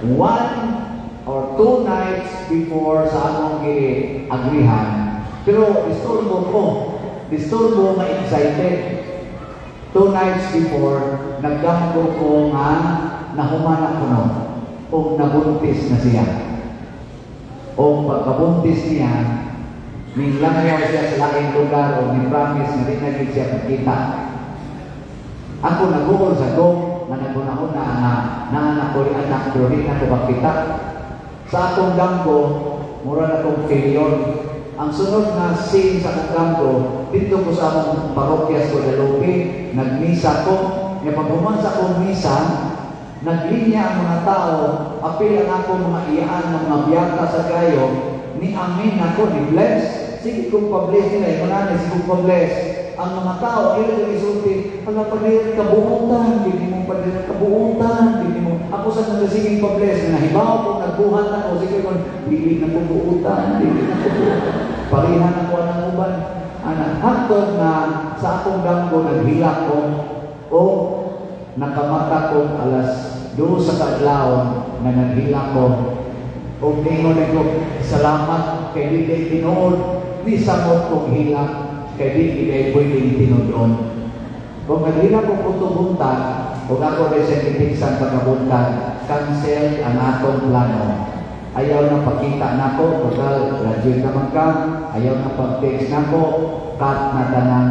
1 or 2 nights before sa among gi-agrihan. Pero disturbo ko. Disturbo nga excited. 2 nights before, nagdamgo ko nga nahuman ako no. O nabuntis na siya. O pagkabuntis niya, nilangyaw siya sa laing lugar o ni-promise na di na gyud siya pagkita. Ako naguol sa ko, nga nagunahon na nga naanak ko rin anak pero di na ko makita. Sa akong damgo, mura na kong failure. Ang sunod na scene sa akong damgo, dito ko sa akong parokya sa Guadalupe, nagmisa ko. Nga pag sa akong misa, naglinya ang mga tao, apil ang akong mga iyaan ng mga biyata sa kayo, ni amin ako, ni bless. Sige kong pa-bless nila, ingon na, sige kong pa-bless. Ang mga tao, ila yung isulti, pala pag kabuutan, hindi mo pa kabuutan, hindi mo. Ako sa nagasiging pa-bless, nga nahibaw ko, nagbuhat ako, sige ko, dili na ko buutan, dili na ko buutan. Parihan ako ang uban. Ana, hangtod na sa akong damgo, naghilak ko, o nakamata ko alas 2 sa kaadlawon na naghilak ko. O ningon ko, salamat kay dili tinuod, ni samot kong hilak, kay di kay pwedeng tinuod. Kung naghilak ko kuto buntag, o ako rin sa kitiksan pagkabuntag, cancel ang akong plano. Ayaw na pagkita nako, total, graduate naman ka, ayaw na pag-text nako, cut na tanang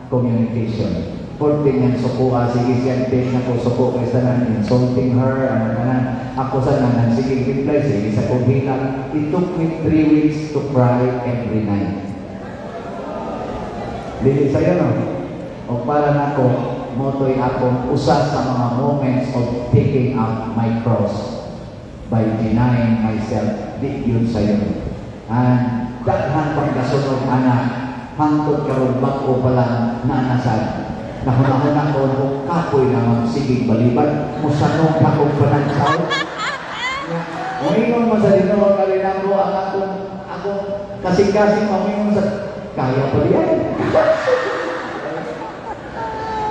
communication. Forte niyang sukuha, sige siyang text nako, suko kay sa nan, insulting her, ano tanan. Ako sa nanan, sige reply, sige sa kong hilak. It took me 3 weeks to cry every night. Dili sa'yo, no? O para nako, motoy akong usa sa mga moments of taking up my cross by denying myself. Di yun sa'yo. And daghan pang kasunod, anak, hangtod karon bag-o pa lang nanasad. Nahunahuna ko, kung kapoy na magsigig balibad, musanong akong panagsaw. Muingon mo sa Ginoo ka rin ako ang akong kasing-kasing mamingon sa kaya pa diyan.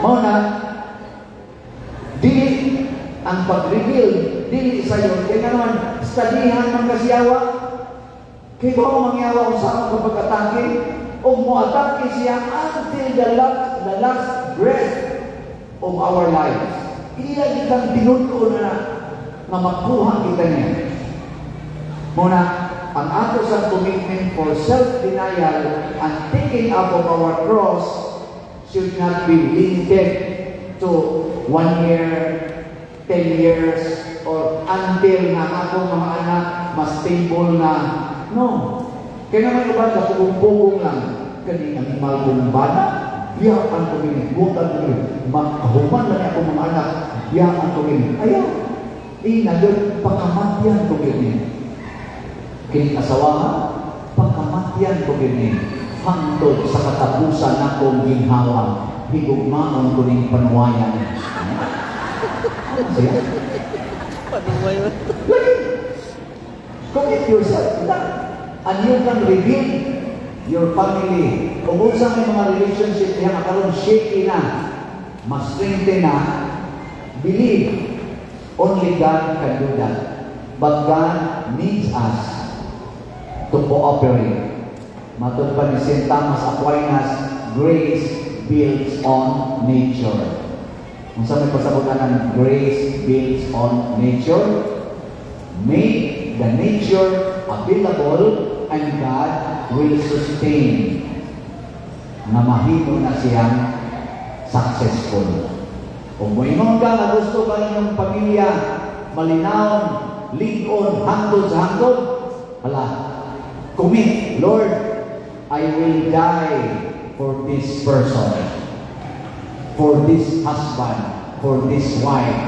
Mao na dili ang pag-reveal dili sayo kay naman studyhan man kasiyawa kay ba mangyawa kung saan ka pag-atake o mo-atake siya until the last breath of our lives. Iya kitang tinutuon na nga makuha kita niya. Muna, ang ato sa commitment for self-denial and taking up of our cross should not be limited to one year, 10 years, or until na akong mga anak mas stable na. No. Kaya naman iba, kapugong lang. Kani animal kong bana. Biyaan ko kini, buotan ko kini. Makahuman lang ako mga anak, biyaan ko kini. Ayaw. Ina doon, pakamatyan ko kini. Kini asawa, pakamatyan ko kini. Hangtod sa katapusan nakong ginhawa, higugmaon ko ning panuwayan. Ano siya? Panuway. Lagi. Commit yourself to that. And you can rebuild your family. Kung unsa may mga relationship niya karon shaky na, mas strengthen na, believe only God can do that. But God needs us to cooperate. Matod pa ni St. Thomas Aquinas, grace builds on nature. Unsa may pasabutan ng grace builds on nature? Make the nature available and God will sustain na mahimo na siyang successful. Kung moingon ka nga gusto ka inyong pamilya malinawon, lig-on, hangtod sa hangtod, hala, commit, "Lord, I will die for this person, for this husband, for this wife,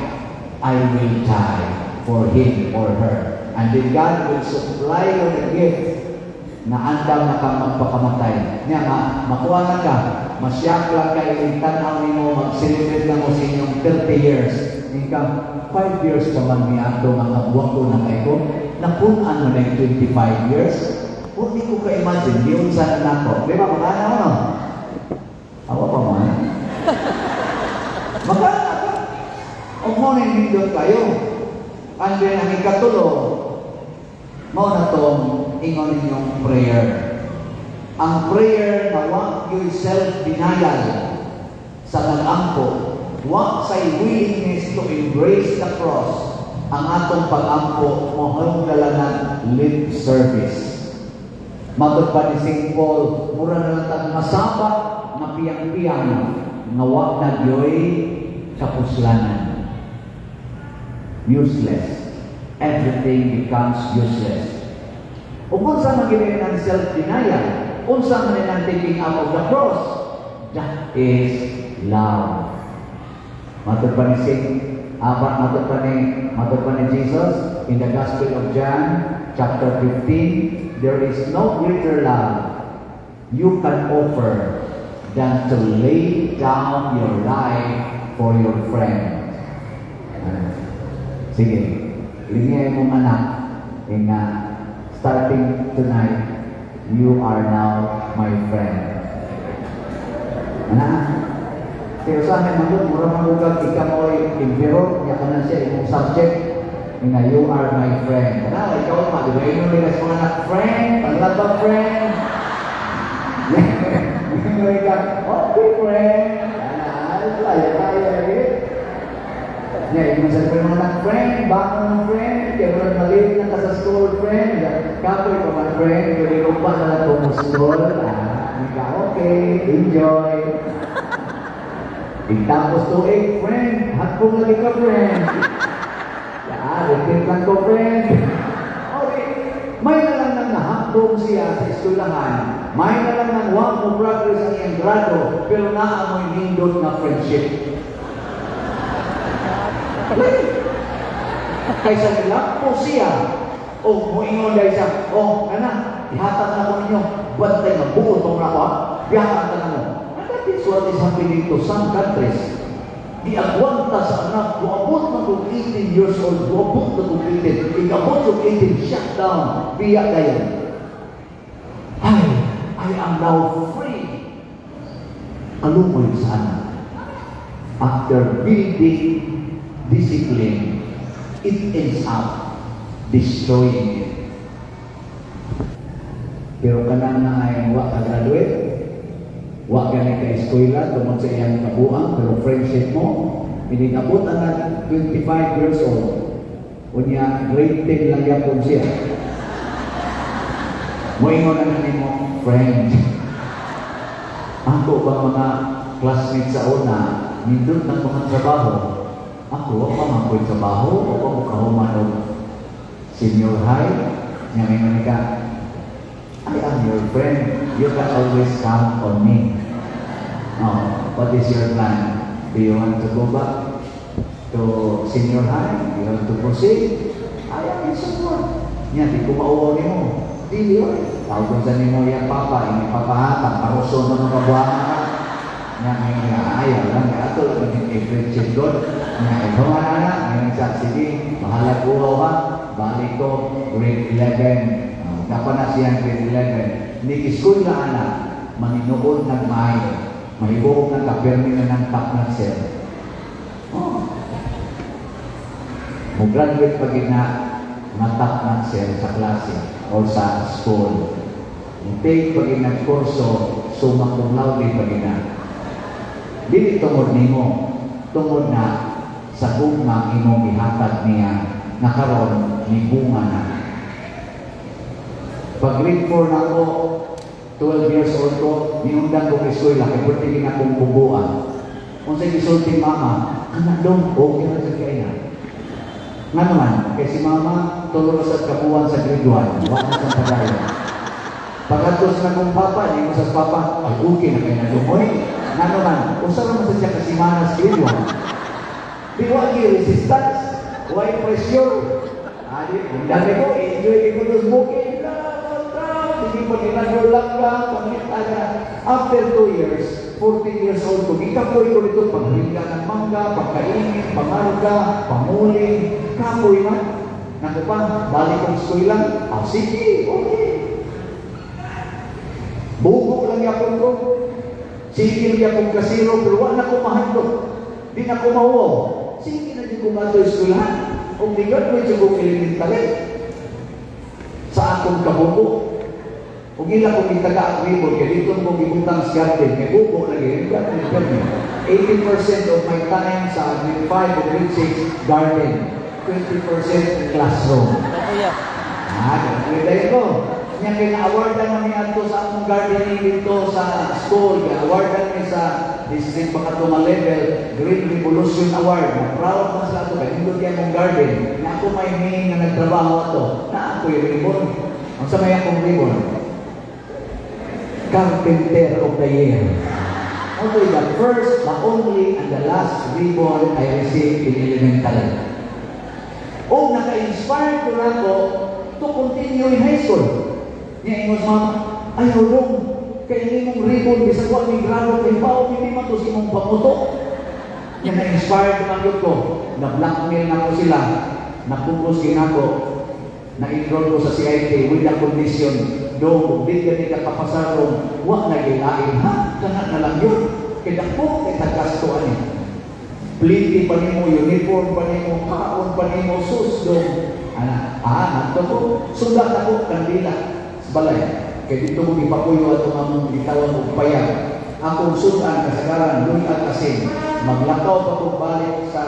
I will die for him or her." And then God will supply you the gift na andam na kang magpakamatay. Nya, makuha na ka, masyak lang ka, tanaw nimo, mag-celebrate lang mo sa inyong 30 years. Ika, 5 years pa man ni ato nga kabuwak ko na kay ko, napun-an mo na yung 25 years. Kung di ko ka-imagine, di unsa na nako. Di ba, makana ano? Awa pa man. Makana ka. O mo na nindot kayo. And then, ang ikatulo, mao na tong ingon ninyong prayer. Ang prayer na wa yung self-denial sa nag-ampo, wa say willingness to embrace the cross, ang atong pag-ampo mohong dala ng lip service. Matod pa ni St. Paul, mura na lang tag masaba nga piyang-piyang nga wa na gyoy kapuslanan. Useless. Everything becomes useless. Ug unsa man gini ang self-denial? Unsa man ang taking up of the cross? That is love. Matod pa ni Saint Aba, matod pa ni Jesus in the Gospel of John, chapter 15, there is no greater love you can offer than to lay down your life for your friend. Ah, sige, lingay mong anak, nga starting tonight, you are now my friend. Anak, pero sa akin, man mura man ugag, ikaw mo'y emperor, ya ka na siya, imong subject, nga you are my friend. Ana, ikaw ma, di ba ingon nila sa mga anak, "Friend, panlaba, friend." Ingon ka, "Okay, friend." Ana, kaya, kaya, eh. Ya, ingon sa mga anak, "Friend, bangon ng friend, kaya murag maliit na ka sa school, friend. Kapoy pa man, friend, kaya rumpa na lang ko mo school." Ah, ika, "Okay, enjoy." Tapos tuig, "Friend, hakong lagi ka, friend. Ya, repeat lang ko, friend." Okay, may na lang nang nahakdong siya sa eskwelahan, may na lang nang wa mo progress ang iyang grado, pero naa mo'y nindot na friendship. Lagi. Kaysa nilakpo siya, o muingon dahil siya, "Oh, anak, ihatag na ko ninyo, bantay mabuot mo na ako, ha? Biyakan ka na mo." And that is what is happening to some countries. Di agwanta sa anak, buabot na kung 18 years old, buabot na kung 18, ikabot kung 18, shut down, biya kayo. "Ay, I am now free." Kalumoy sa anak. After building discipline, it ends up destroying it. Pero kanang na ay wa ka graduate, wa gani ka eskwela tungod sa iyang kabuang, pero friendship mo, inigabot ang 25 years old, unya grade 10 lang yapon siya. Moingon na nimo, "Friend." Ako ba mga classmates sa una, nindot ng mga trabaho. Ako, wa pa man ko'y trabaho, wa pa mo kahuman og senior high. Nya mingon ka, "I am your friend. You can always count on me." Oh, what is your plan? Do you want to go back to senior high? Do you want to proceed? I am in support. Nya, di ko mauwaw nimo. Dili oy. Tawag sa nimo yang papa, ini papahatag, paruson na mga kabuangan ka. Nya, ngayon nga, ayaw lang, ato lang yung i-friendship God. Nya, ikaw nga na, ngayon sa, sige, bahala ko ha, balik ko, grade 11. Dapat na siya grade 11. Ni-school na anak, maninuod ng maayo. Mahibuok ng kapirmi na ng top notcher. Oh. Mo-graduate pag na nga top notcher sa klase or sa school. Mo-take pag nagkurso, summa cum laude pag na. Dili tungod nimo, tungod na sa gugma imong gihatag niya na karon ni bunga na. Pag grade 4 na ako, 12 years old ko, niundang ko eskwela, kay pwede gina akong bubuan. Unsay gisulti mama, anak dong, okay na sa kay na. Nga naman, kay si mama, tulo sa kabuan sa grade 1, wa na sa padayon. Pagkatos na kong papa, ni mo sa papa, ay okay na kay na dumoy. Nga naman, usa ra man sa siya kasimana sa grade 1. Di wa gi resistance, why pressure. Adi, undang ko, enjoy ko dos bukid. Sige pa ginagulak ka, pangita na. After 2 years, 14 years old ko, gikapoy ko dito, paghilga ng mangga, pagkaingin, pangarga, panguling, kapoy man. Naku pa, balik kong eskwela. Ah, sige, okay. Bugo lang yapon ko. Sige yapon kasiro, pero wala na ko mahadlok. Di na ko mahuwaw. Sige na di ko mato eskwelahan. Kung di graduate ko elementary. Sa akong kabugo. Ug ila kong gitaga ang ribbon, kay dito ko gibutang sa garden, kay bugo lagi, garden, garden. 80% of my time sa grade 5 o grade 6, garden. 20% classroom. Ito, kuya. Ah, graduate ko. Nya kay na-awardan na mi adto sa akong gardening dito sa school, na-awardan mi sa district pa kato nga level, Green Revolution Award. Na proud man sa ato kay nindot kay akong garden. Na ako may main nga nagtrabaho ato. Na ako'y ribbon. Unsa may akong ribbon? Carpenter of the Year. Okay, the first, the only, and the last ribbon I received in elementary. O naka-inspire ko na ako to continue in high school. Niya ingos mama, ay dong, kay nimong ribbon, bisag wa mi grado, kay bao hindi man to sa imong panguto. Niya na-inspire man gyud ko, na-blackmail na ko sila, napugos ginako, na-enroll ko sa CIT with the condition, do, kung di ka ka kapasarong, wa na gilain, ha? Kana na lang yun. Kaya dako, kay tagasto ani. Pliti pa nimo, uniform pa nimo, kaon pa nimo, sus dong. Ana, ah, nagto ko, sugat ako, kandila, sa balay. Kay dito mo gipapuyo ato among gitawag og payag. Akong sudan kasagaran, luy at asin. Maglakaw pa ko balik sa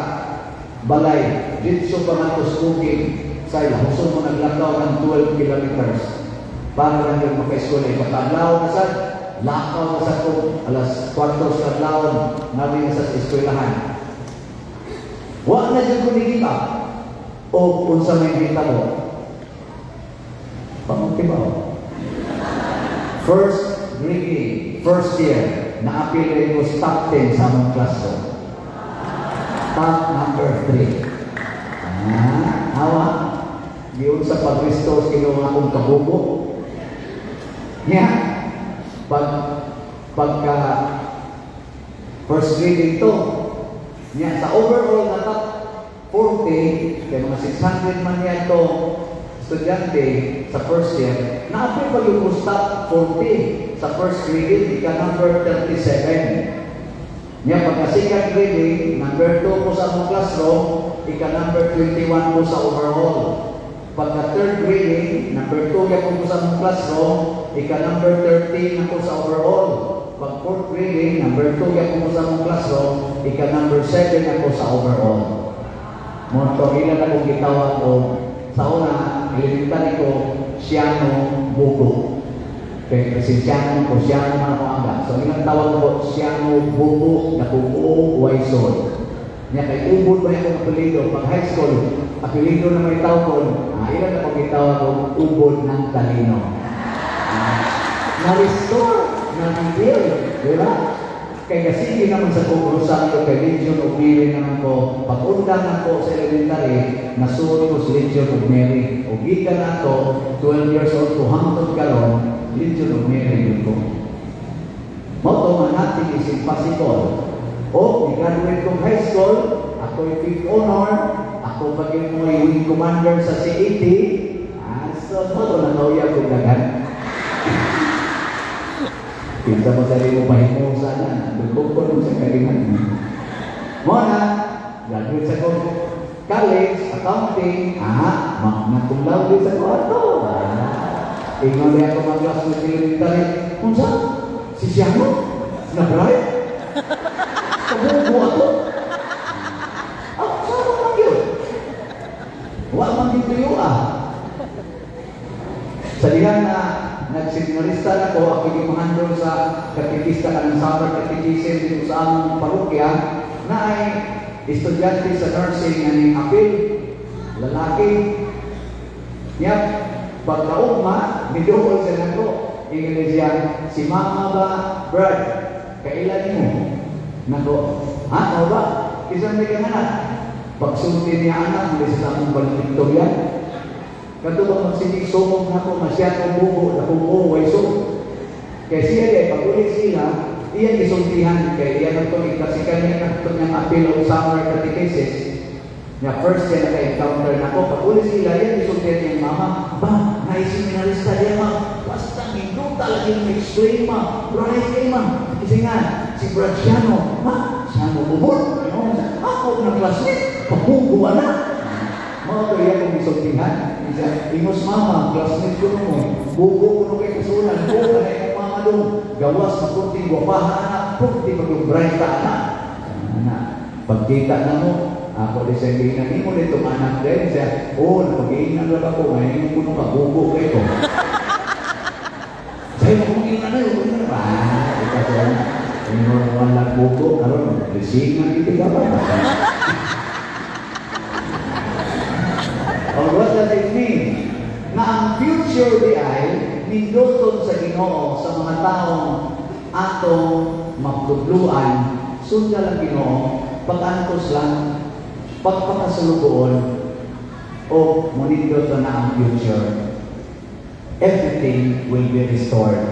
balay. Dito pa nga to sa bukid. Sa huson mo naglakaw ng 12 kilometers. Para lang yung maka-eskwela. Ipakadlaw na sa lakaw na sa ko, alas 4 sa adlaw, nabi na sa eskwelahan. Wa na jud ko ni give up. O unsa may hitabo. Pangutibaw. First grading, first year, naapil rin ko top 10 sa among classroom. Top number 3. Ah, awa. Giun sa pag-restore kinuha akong kabugo. Nya, pagka first grading to, nya sa overall na top 40, kay mga 600 man niya to estudyante sa first year, naapil pa yung top 40 sa first grading, ika number 37. Nya pagka second grading, number 2 ko sa among classroom, ika number 21 ko sa overall. Pagka third grading, number 2 gyapon ko sa among classroom, ika number 13 ako sa overall. Pag fourth grading, number 2 gyapon ko sa among classroom, ika number 7 ako sa overall. Mo to ilan akong gitawag og sa una, elementary ko, Siano Bugo. Kay presensyano ko, Siano man ako angga. So ilang tawag ko, Siano Bugo, Nakubuo, Waison. Nya kay ubod ba akong apelyido pag high school, apelyido na may tawgon, ah, ilan ako gitawag og ubod ng talino. Ah, na-restore, na-rebuild, di ba? Kay kasige naman sa kong rosaryo kay Legion of Mary naman ko, pag-undang ako sa elementary, nasuot ko sa Legion of Mary. O gikan ato, 12 years old ko hangtod karon, Legion of Mary yun ko. Mao to nga nothing is impossible. O, ni-graduate kong high school, ako'y fifth honor, ako pag yung mga wing commander sa CAT, so mao to nakauyab kong daghan. Kinsa mo sarili mo pahimusa na, dugog ko sa kalingan. Mao na, graduate sa kong college, accounting, magna cum laude sa ko ato. Ingon niya ako mga classmate elementary, unsa? Si Siano? Na bright? Kabugo ato? Sama man yun. Wa man dito ah. Sa diha na nagseminarista na ko, ako yung handle sa katekista kanang summer catechism dito sa among parokya, na ay estudyante sa nursing nga ning apil, lalaki. Niya, pagkaugma, miduol sa nako. Ingon siya, "Si mama ba, Brad, kailan mo?" Nako, "Ha, mao ba? Kinsa may kang anak?" Pagsulti niya anak, muli sa among valedictorian. Kato ba magsinig sumong nako, masyadong bugo, nakubo, way so. Kaya siya ay pag-ulit sila, iya gisultihan, kay iya nagtong kasi kanya nagtong niyang appeal of summer catechesis. Nga first siya naka-encounter nako, pag uli sila, iya gisultihan niyang mama, "Ba, na-seminarista diya, ma, basta minuta lagi ng explain, ma, bright kay ma." Kasi nga, si Brad Siano, "Ha, Siano bubod, ako na classmate, papugo anak." Mao to iya kong gisultihan. Isa, ingos mama, classmate ko mo, bugo ko no kay kasunan, bugo na imong mama dong, gawas na kunting gwapahan anak, kunting mag-bright ka anak. Anak, pagkita na mo, ako di siya giinan nimo dito anak din siya, "Oh, napag-iinan lang ako, ngayon ko nung kabugo kay ko." Sa'yo mo kung iinan na yun, ikaw siya, ingon wala bugo, karon lisingan dito ka ba? Or what does it mean? Na ang future di ay ninduton sa Ginoo sa mga taong atong mapudluan, sundan ang Ginoo, pag-antos lang, pagpakasulugoon, o munindot na ang future. Everything will be restored.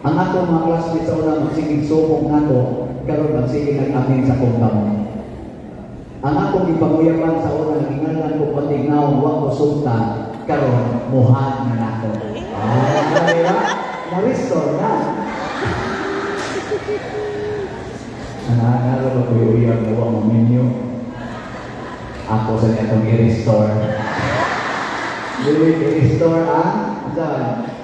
Ang atong mga classmates sa una magsiging sumong nato, karon magsiging nag-amin sa kong kamot. Ang akong ipanguyaban sa una, ngingalan ko patignaw, wa ko sulta, karon muhan na nako. Diba? Na-restore na. Ano ba ko uyab na wa mo menu? Ako sa niya itong i-restore. I-restore ang the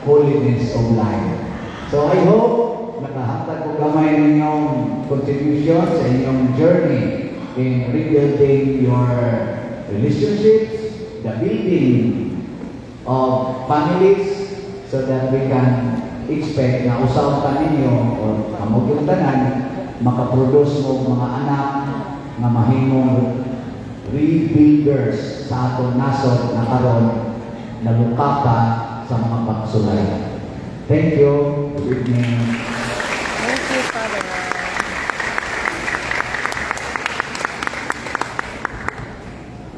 holiness of life. So I hope nakahatag ko gamay ninyong contribution sa inyong journey in rebuilding your relationships, the building of families, so that we can expect na usaw ta ninyo o kamog yung tanan makaproduce mo mga anak nga mahimong rebuilders sa atong nasod na karon nalukapa sa mga pagsulay. Thank you. Good evening. Thank you, Father.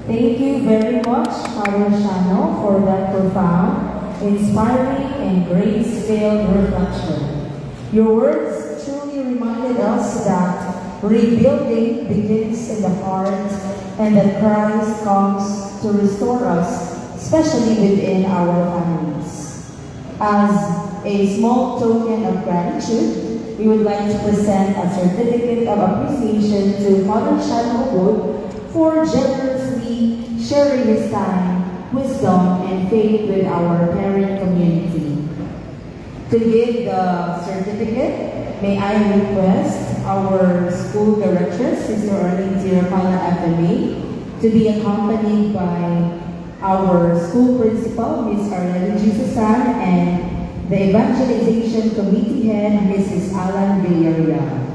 Thank you very much, Father Shano, for that profound, inspiring, and grace-filled reflection. Your words truly reminded us that rebuilding begins in the heart and that Christ comes to restore us, especially within our families. As a small token of gratitude, we would like to present a certificate of appreciation to Father Shano Ubod for generously sharing his time, wisdom, and faith with our parent community. To give the certificate, may I request our school directress, Sister Arlene Tirapala FMA, to be accompanied by our school principal, Ms. Arlene Jesusan, and the Evangelization Committee head, Mrs. Alan Villarreal.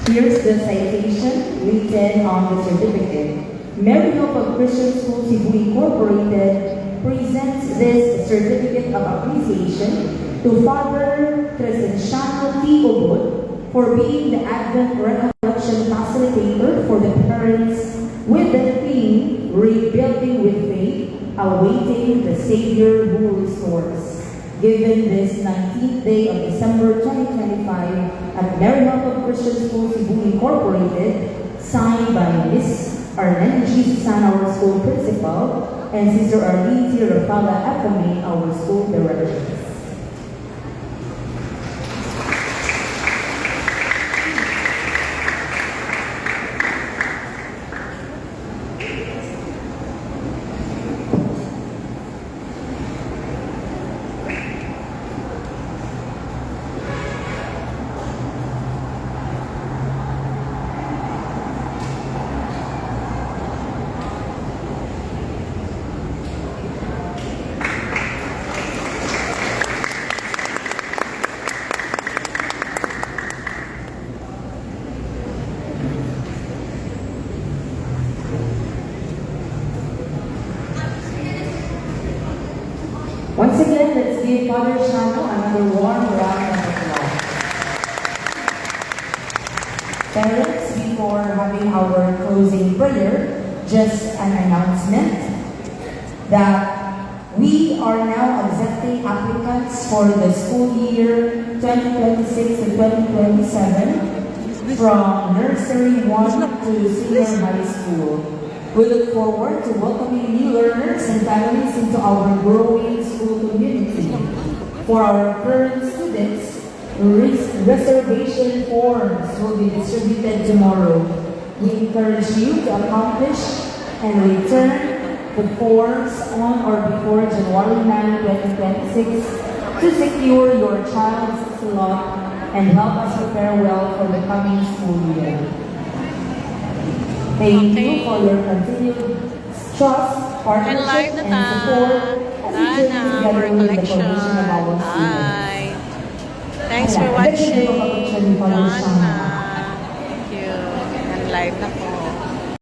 Here's the citation written on the certificate. Mary Hope of Christian School Cebu Incorporated presents this certificate of appreciation To Father Crescenciano T. Obod for being the Advent Recollection Facilitator for the parents with the theme "Rebuilding with Faith, Awaiting the Savior Who Restores," given this 19th day of December 2025 at Mary Help of Christian School Cebu Incorporated, signed by Miss Arlene G. Susan, our school principal, and Sister Arlene T. Rafala FMA, our school directress. Once again, let's give Father Shano another warm round of applause. Parents, before having our closing prayer, just an announcement that we are now accepting applicants for the school year 2026 to 2027 from Nursery 1 to Senior High School. We look forward to welcoming new learners and families into our growing school community. For our current students, reservation forms will be distributed tomorrow. We encourage you to accomplish and return the forms on or before January 9, 2026 to secure your child's slot and help us prepare well for the coming school year. Thank you for your continued trust, And partnership, live na and ta. support as we journey Sana together for with the collection. formation of our students. Bye. Thanks for Wala. watching. Dagdag pa picture ni Father Done Shano. na. Thank you. And live na po.